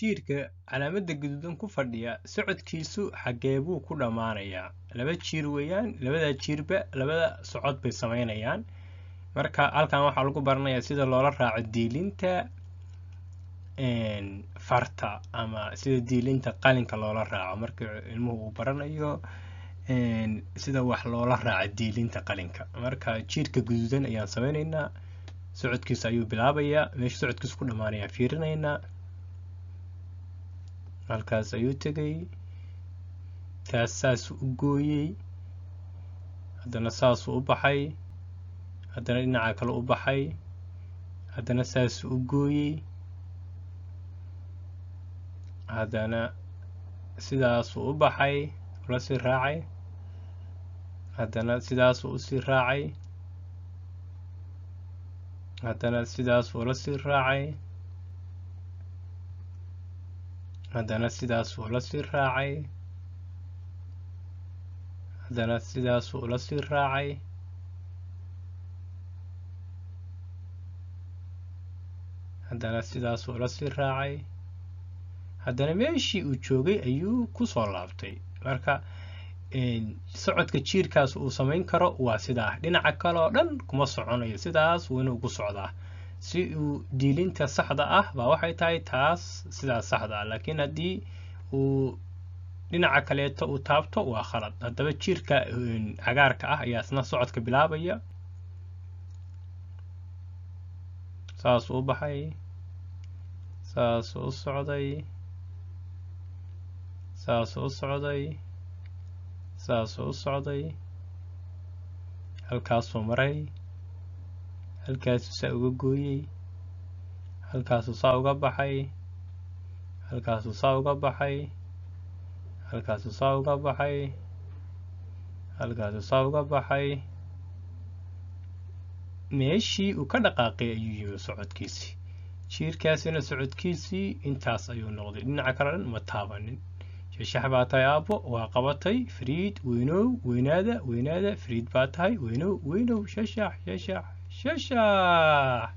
Jiirka calaamada guduudan ku fadhiya socodkiisu xagee buu ku dhammaanayaa? Laba jiir weeyaan, labada jiirba labada socod bay samaynayaan. Marka halkan waxaa lagu baranayaa sida loola raaco diilinta farta ama sida diilinta qalinka loola raaco marka ilmuhu uu baranayo sida wax loola raaco diilinta qalinka. Marka jiirka guduudan ayaan samaynaynaa, socodkiisa ayuu bilaabayaa, meesha socodkiisu ku dhammaanayaa fiirinaynaa. Halkaas ayuu tegay, taas saasuu u gooyey, haddana saasuu u baxay, haddana dhinaca kale u baxay, haddana saasuu u gooyey, haddana sidaasuu u baxay, ula sii raacay, haddana sidaasuu usii raacay, haddana sidaasuu ula sii raacay, haddana sidaasuu ula sii raacay, haddana sidaasuu ula sii raacay, haddana sidaasuu ula sii raacay, haddana meeshii uu joogay ayuu ku soo laabtay. Marka socodka jiirkaas uu samayn karo waa sidaa, dhinaca kale oo dhan kuma soconayo, sidaas waa inuu ugu socdaa si uu diilinta saxda ah baa waxay tahay taas sidaas saxda ah. Laakiin haddii uu dhinaca kaleeto uu taabto waa khalad. Haddaba jiirka cagaarka ah ayaa isna socodka bilaabaya, saasuu u baxay, saasuu u socday, saasuu u socday, saasuu u socday, halkaasuu maray, halkaasuu saa uga gooyey, halkaasuu saa uga baxay, halkaasuu saa uga baxay, halkaasuu saa uga baxay, halkaasuu saa uga baxay, meeshii uu ka dhaqaaqay ayuu yimi socodkiisii. Jiirkaasina socodkiisii intaas ayuu noqday, dhinaca kale dhan ma taabanin. Shashax baa tahay aabbo, waa qabatay. Fariid weynow, weynaada, weynaada, fariid baa tahay, weynow, weynow, shashax, shashax, shashax.